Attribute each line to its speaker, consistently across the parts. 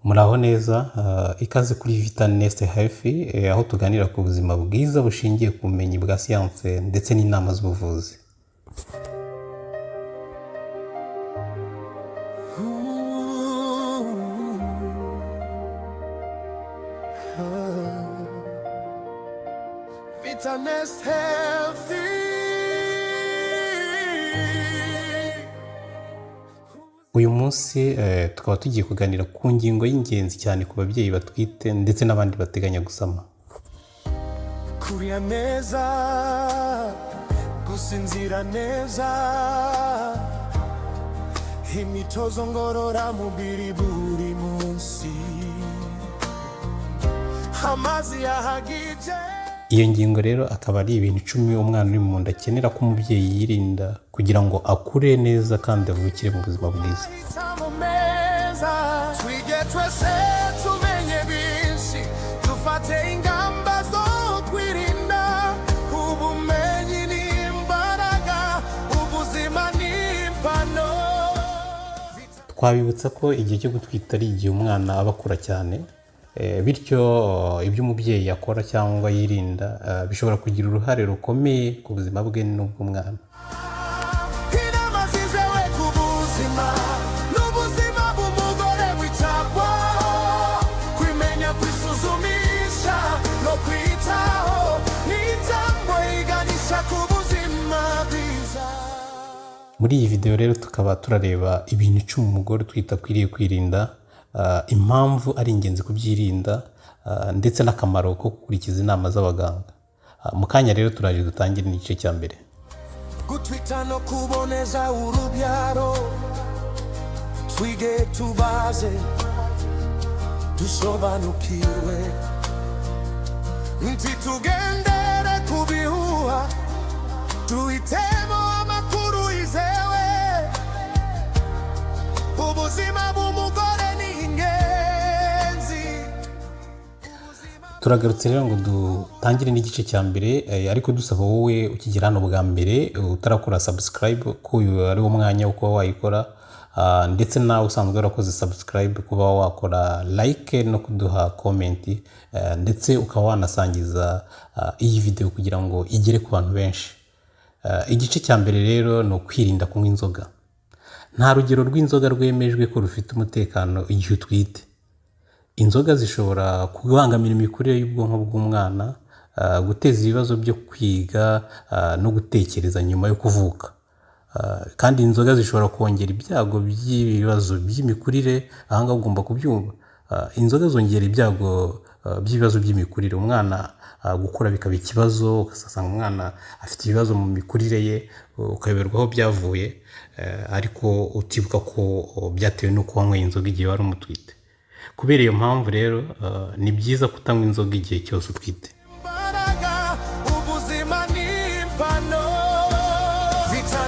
Speaker 1: Muraho neza, ikaze kuri Vita Nest Health, aho tuganira ku buzima bwiza bushingiye ku bumenyi bwa siyanse ndetse n'inama z'ubuvuzi.
Speaker 2: Vita Healthy.
Speaker 1: Uyu munsi tukaba tugiye kuganira ku ngingo y'ingenzi cyane ku babyeyi batwite ndetse n'abandi bateganya gusama.
Speaker 2: Kurya neza, gusinzira neza, imyitozo ngororamubiri buri munsi, amazi ahagije.
Speaker 1: Iyo ngingo rero akaba ari ibintu 10 umwana uri mu nda akenera ko umubyeyi yirinda kugira ngo akure neza kandi avukire mu buzima bwiza.
Speaker 2: Amahitamo meza, twige twese tumenye byinshi, dufate ingamba zo kwirinda. Ubumenyi ni imbaraga, ubuzima ni impano.
Speaker 1: Twabibutsa ko igihe cyo gutwita ari igihe umwana aba akura cyane, bityo ibyo umubyeyi akora cyangwa yirinda bishobora kugira uruhare rukomeye ku buzima bwe n'ubw'umwana.
Speaker 2: Inama zizewe ku buzima n'ubuzima bw'umugore witabwaho, kwimenya, kwisuzumisha no kwitaho ni intambwe iganisha ku buzima bwiza.
Speaker 1: Muri iyi video rero tukaba turareba ibintu 10 umugore utwite akwiriye kwirinda, impamvu ari ingenzi kubyirinda, ndetse n'akamaro ko gukurikiza inama z'abaganga. Mu kanya rero turaje dutangire n'igice cya mbere.
Speaker 2: Gutwita no kuboneza urubyaro, twige, tubaze, dusobanukirwe, ntitugendere ku bihuha, duhitemo amakuru yizewe. Ubuzima bw'umugore ni ingenzi.
Speaker 1: Turagarutse rero ngo dutangire n'igice cya mbere, ariko dusaba wowe ukigera hano bwa mbere utarakora subscribe ko uyu ari wo mwanya wo kuba wayikora, ndetse nawe usanzwe warakoze subscribe kuba wakora like no kuduha comment, ndetse ukaba wanasangiza iyi video kugira ngo igere ku bantu benshi. Igice cya mbere rero ni ukwirinda kunywa inzoga. Nta rugero rw'inzoga rwemejwe ko rufite umutekano igihe utwite. Inzoga zishobora kubangamira imikurire y'ubwonko bw'umwana, guteza ibibazo byo kwiga no gutekereza nyuma yo kuvuka. Kandi inzoga zishobora kongera ibyago by'ibibazo by'imikurire, aha ngaha ugomba kubyumva. Inzoga zongera ibyago by'ibibazo by'imikurire, umwana gukura bikaba ikibazo, ugasanga umwana afite ibibazo mu mikurire ye, ukayoberwa aho byavuye, ariko utibuka ko byatewe n'uko wanyweye inzoga igihe wari umutwite. Kubera iyo mpamvu rero, ni byiza kutanywa inzoga igihe cyose utwite.
Speaker 2: Imbaraga, ubuzima ni impano. Vita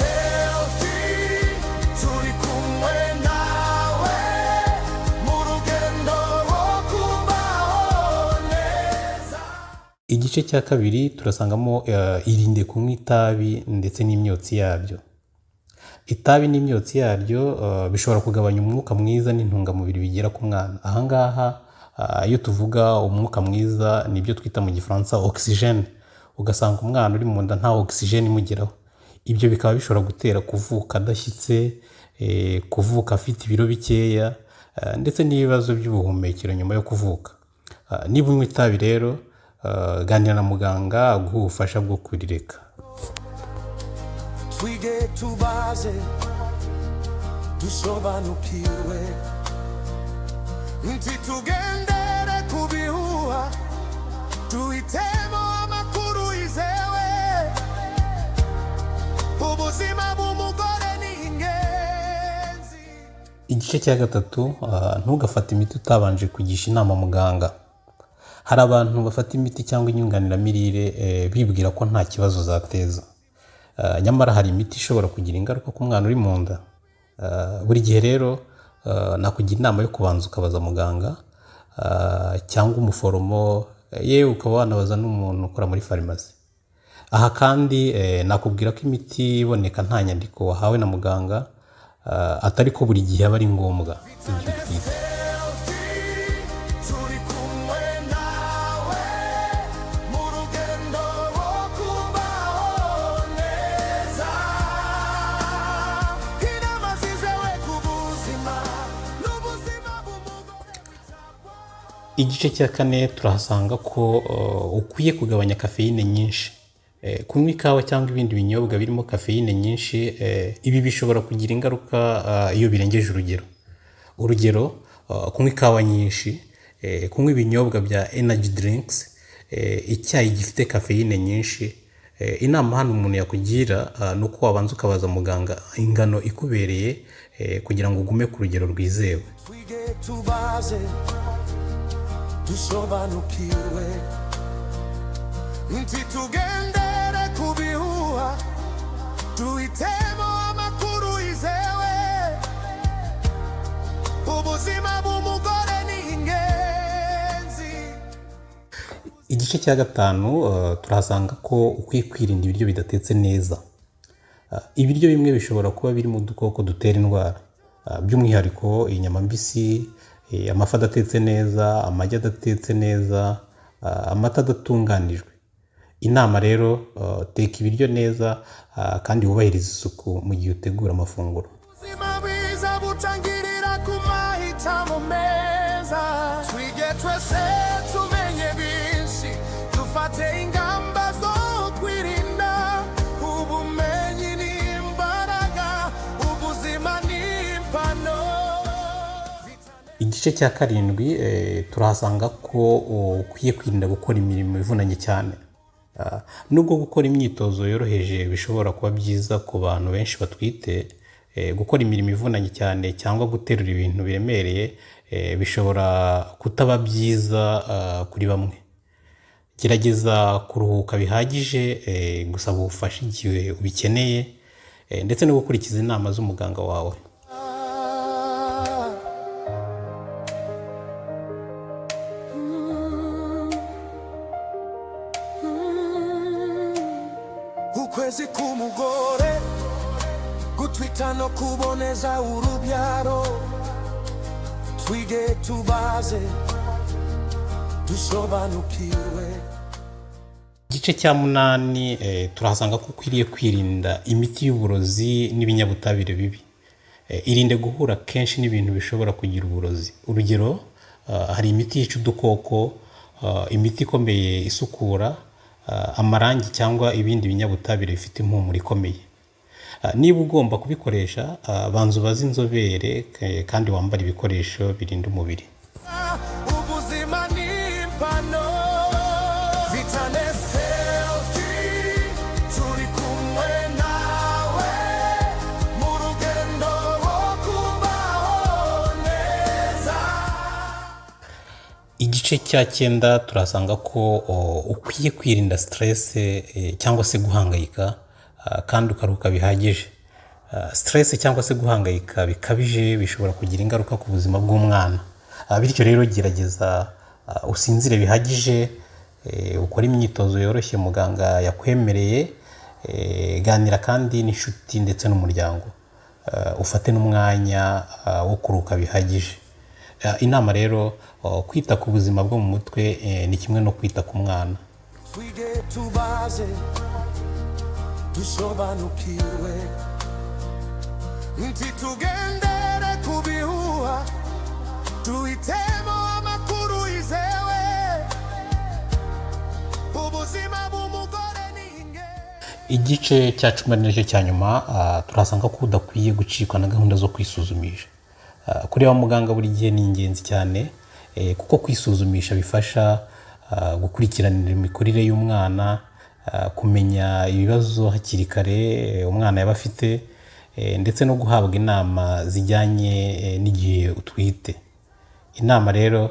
Speaker 2: Healthy, turi kumwe nawe mu rugendo rwo kubaho neza.
Speaker 1: Igice cya kabiri turasangamo irinde kunywa itabi ndetse n'imyotsi yabyo. Itabi n'imyotsi yaryo bishobora kugabanya umwuka mwiza n'intungamubiri bigera ku mwana. Aha ngaha iyo tuvuga umwuka mwiza nibyo twita mu gifaransa oxygène, ugasanga umwana uri mu nda nta oxygène imugeraho. Ibyo bikaba bishobora gutera kuvuka adashyitse, kuvuka afite ibiro bikeya, ndetse n'ibibazo by'ubuhumekero nyuma yo kuvuka. Niba unywa itabi rero, ganira na muganga aguhe ubufasha bwo kurireka.
Speaker 2: Twige, tubaze, dusobanukirwe, ntitugendere ku bihuha, duhitemo amakuru yizewe. Ubuzima bw'umugore ni ingenzi.
Speaker 1: Igice cya gatatu, ntugafate imiti utabanje kugisha inama muganga. Hari abantu bafata imiti cyangwa inyunganiramirire bibwira ko nta kibazo zateza. Nyamara hari imiti ishobora kugira ingaruka ku mwana uri mu nda. Buri gihe rero nakugira inama yo kubanza ukabaza muganga cyangwa umuforomo, yewe ukaba wanabaza n'umuntu ukora muri farumasi. Aha kandi nakubwira ko imiti iboneka nta nyandiko wahawe na muganga, atari ko buri gihe aba ari ngombwa igihe utwite.
Speaker 2: Healthy.
Speaker 1: Igice cya kane turahasanga ko ukwiye kugabanya kafeyine nyinshi. Kunywa ikawa cyangwa ibindi binyobwa birimo kafeyine nyinshi, ibi bishobora kugira ingaruka iyo birengeje urugero. Urugero, kunywa ikawa nyinshi, kunywa ibinyobwa bya energy drinks, icyayi gifite kafeyine nyinshi. Inama hano umuntu yakugira ni uko wabanza ukabaza muganga ingano ikubereye, kugira ngo ugume ku rugero rwizewe.
Speaker 2: Twige, tubaze, dusobanukiwe. Ntitugendere ku bihuha, duhitemo amakuru yizewe. Ubuzima bw'umugore ni ingenzi.
Speaker 1: Igice cya gatanu, turahasanga ko ukwiye kwirinda ibiryo bidatetse neza. Ibiryo bimwe bishobora kuba birimo udukoko dutera indwara. By'umwihariko inyama mbisi, amafi adatetse neza, amagi adatetse neza, amata adatunganijwe. Inama rero, teka ibiryo neza kandi wubahirize isuku mu gihe utegura amafunguro.
Speaker 2: Ubuzima bwiza butangirira ku mahitamo meza. Twige twese, tumenye byinshi, dufate ingamba zo kwirinda. Ubumenyi ni imbaraga, ubuzima ni impano.
Speaker 1: Igice cya karindwi, turahasanga ko ukwiye kwirinda gukora imirimo ivunanye cyane. Nubwo gukora imyitozo yoroheje bishobora kuba byiza ku bantu benshi batwite, gukora imirimo ivunanye cyane cyangwa guterura ibintu biremereye bishobora kutaba byiza kuri bamwe. Gerageza kuruhuka bihagije, gusaba ubufasha igihe ubikeneye, ndetse no gukurikiza inama z'umuganga wawe.
Speaker 2: Ukwezi k'umugore, gutwita no kuboneza urubyaro. Twige, tubaze, dusobanukiwe.
Speaker 1: Igice cya munani, turahasanga ko ukwiriye kwirinda imiti y'uburozi n'ibinyabutabire bibi. Irinde guhura kenshi n'ibintu bishobora kugira uburozi. Urugero, hari imiti yica udukoko, imiti ikomeye isukura, amarangi cyangwa ibindi binyabutabire bifite impumuro ikomeye. Niba ugomba kubikoresha, banza ubaze inzobere kandi wambare ibikoresho birinda umubiri.
Speaker 2: Ubuzima ni impano. Vitanes Healthy, turi kumwe nawe mu rugendo rwo kubaho neza.
Speaker 1: Igice cya cyenda turasanga ko ukwiye kwirinda stress cyangwa se guhangayika, kandi ukaruhuka bihagije. Stress cyangwa se guhangayika bikabije bishobora kugira ingaruka ku buzima bw'umwana. Bityo rero gerageza usinzire bihagije, ukore imyitozo yoroshye muganga yakwemereye, ganira kandi n'inshuti ndetse n'umuryango. Ufate n'umwanya wo kuruhuka bihagije. Inama rero, kwita ku buzima bwo mu mutwe ni kimwe no kwita ku mwana.
Speaker 2: Twige, tubaze, dusobanukiwe. Ntitugendere ku bihuha, duhitemo amakuru yizewe. Ubuzima bw'umugore ni ingenzi.
Speaker 1: Igice cya 10 ari nacyo cya nyuma, turasanga ko udakwiye gucikwa na gahunda zo kwisuzumisha. Kureba muganga buri gihe ni ingenzi cyane, kuko kwisuzumisha bifasha gukurikiranira imikurire y'umwana, kumenya ibibazo hakiri kare umwana yaba afite, ndetse no guhabwa inama zijyanye n'igihe utwite. Inama rero,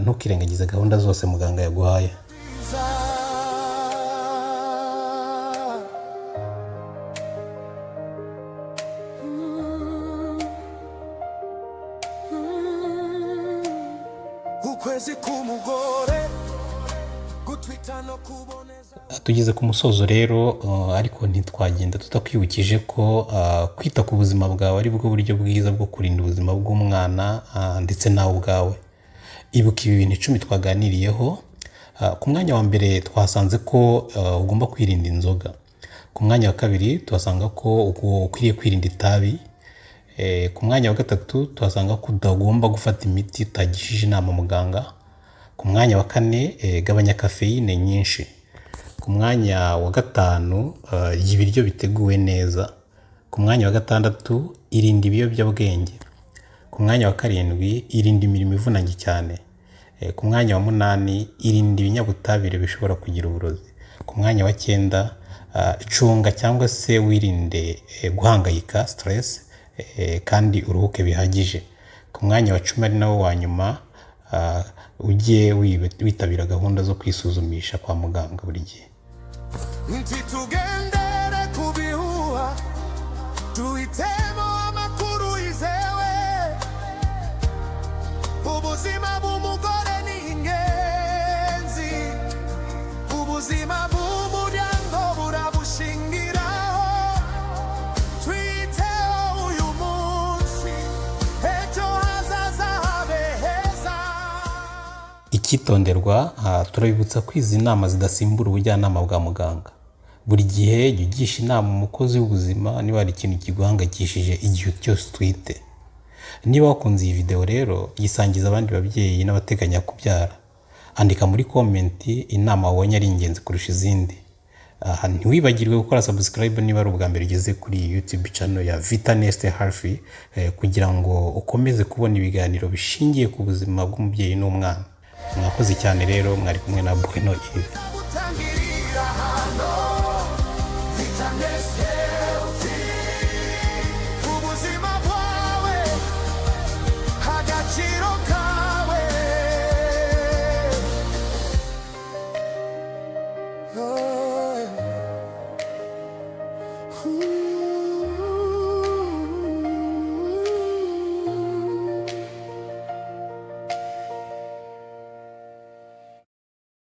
Speaker 1: ntukirengagize gahunda zose muganga yaguhaye.
Speaker 2: Ukwezi k'umugore, gutwita no kuboneza.
Speaker 1: Tugeze ku musozo rero, ariko ntitwagenda tutakwibukije ko kwita ku buzima bwawe ari bwo buryo bwiza bwo kurinda ubuzima bw'umwana ndetse nawe ubwawe. Ibuka ibi bintu 10 twaganiriyeho. Ku mwanya wa mbere twasanze ko ugomba kwirinda inzoga. Ku mwanya wa kabiri tuhasanga ko ukwiriye kwirinda itabi. Ku mwanya wa gatatu tuhasanga ko utagomba gufata imiti utagishije inama muganga. Ku mwanya wa kane, gabanya kafeyine nyinshi. Ku mwanya wa gatanu, rya ibiryo biteguwe neza. Ku mwanya wa gatandatu, irinde ibiyobyabwenge. Ku mwanya wa karindwi, irinde imirimo ivunanye cyane. Ku mwanya wa munani, irinde ibinyabutabire bishobora kugira uburozi. Ku mwanya wa cyenda, cunga cyangwa se wirinde guhangayika, stress, kandi uruhuke bihagije. Ku mwanya wa 10 ari nawo wa nyuma, ujye witabira gahunda zo kwisuzumisha kwa muganga buri gihe.
Speaker 2: Ntitugendere ku bihuha, tuhitemo amakuru yizewe. Ubuzima bw'umugore ni ingenzi, ubuzima bw'umuryango burabushingiraho. Twiteho uyu munsi, ejo hazaza habe heza.
Speaker 1: Icyitonderwa, turabibutsa ko izi nama zidasimbura ubujyanama bwa muganga. Buri gihe jya ugisha inama umukozi w'ubuzima niba hari ikintu kiguhangayikishije igihe cyose utwite. Niba wakunze iyi video rero, yisangiza abandi babyeyi n'abateganya kubyara. Andika muri comment inama wabonye ari ingenzi kurusha izindi. Aha, ntiwibagirwe gukora subscribe niba ari ubwa mbere ugeze kuri iyi YouTube channel ya Vita Nest Health, kugira ngo ukomeze kubona ibiganiro bishingiye ku buzima bw'umubyeyi n'umwana. Mwakoze cyane rero, mwari kumwe na Bueno Yves.
Speaker 2: Gutangirira hano, Vita Nest Health. Ubuzima bwawe, agaciro kawe. Oh.